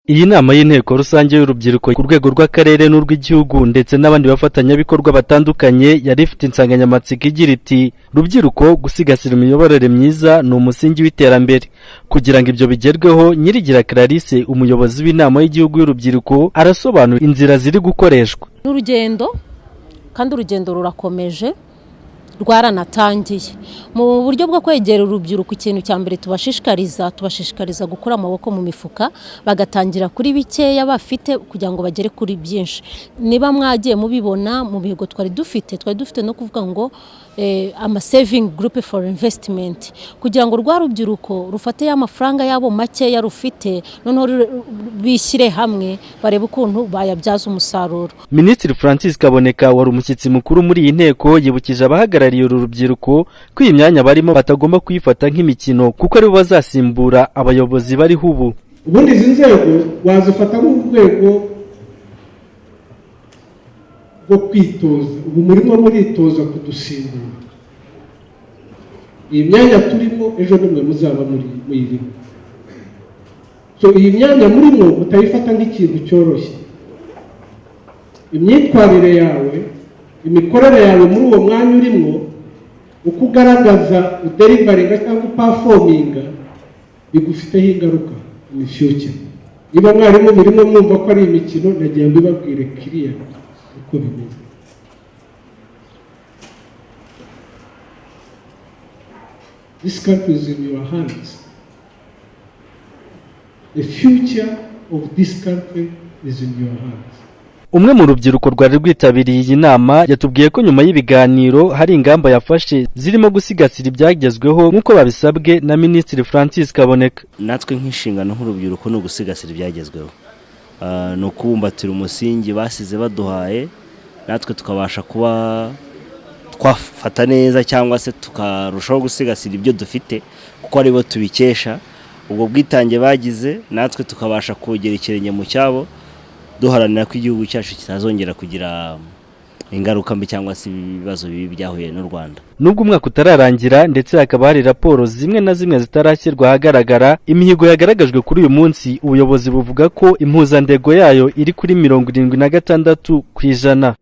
Iyi nama y'inteko rusange y'urubyiruko ku rwego rw'akarere n'urw'igihugu ndetse n'abandi bafatanyabikorwa batandukanye yari ifite insanganyamatsiko igira iti: "Rubyiruko, gusigasira imiyoborere myiza ni umusingi w'iterambere." Kugira ngo ibyo bigerweho, Nyirigira Clarisse, umuyobozi w'inama y'igihugu y'urubyiruko, arasobanura inzira ziri gukoreshwa. N'urugendo kandi urugendo rurakomeje, rwaranatangiye. Mu buryo bwo kwegera urubyiruko, ikintu cya mbere tubashishikariza gukura amaboko mu mifuka, bagatangira kuri bikeya bafite kugira ngo bagere kuri byinshi. Niba mwagiye mubibona mu mihigo twari dufite no kuvuga ngo ama saving group for investment, kugira ngo rwa rubyiruko rufate ya mafaranga yabo makeya rufite, noneho bishyire hamwe barebe ukuntu bayabyaza umusaruro. Minisitiri Francis Kaboneka wari umushyitsi mukuru muri iyi nteko yibukije abahagarariye uru rubyiruko ko iyi myanya barimo batagomba kuyifata nk'imikino, kuko aribo bazasimbura abayobozi bariho ubu. Ubundi izi nzego wazifata nk'urwego rwo kwitoza. Ubu murimo muritoza kudusimbura. Iyi myanya turimo, ejo nimwe muzaba muyirimo. So iyi myanya murimo mutayifata nk'ikintu cyoroshye. Imyitwarire yawe, imikorere yawe muri uwo mwanya urimo, uko ugaragaza, udeliveringa cyangwa uperforminga, bigufiteho ingaruka in future. Niba mwarimu birimo mwumva ko ari imikino, nagira ngo mbibabwire kiriya uko bimeze. This country is in your hands. The future of this country is in your hands. Umwe mu rubyiruko rwari rwitabiriye iyi nama yatubwiye ko nyuma y'ibiganiro hari ingamba yafashe zirimo gusigasira ibyagezweho, nk'uko babisabwe na Minisitiri Francis Kaboneka. Natwe nk'inshingano nk'urubyiruko ni ugusigasira ibyagezweho, ni ukubumbatira umusingi basize baduhaye, natwe tukabasha kuba twafata neza cyangwa se tukarushaho gusigasira ibyo dufite, kuko aribo tubikesha ubwo bwitange bagize, natwe tukabasha kugera ikirenge mu cyabo, duharanira ko igihugu cyacu kitazongera kugira ingaruka mbi cyangwa se ibibazo bibi byahuye n'u Rwanda. Nubwo umwaka utararangira ndetse hakaba hari raporo zimwe na zimwe zitarashyirwa ahagaragara, imihigo yagaragajwe kuri uyu munsi ubuyobozi buvuga ko impuzandego yayo iri kuri 76%.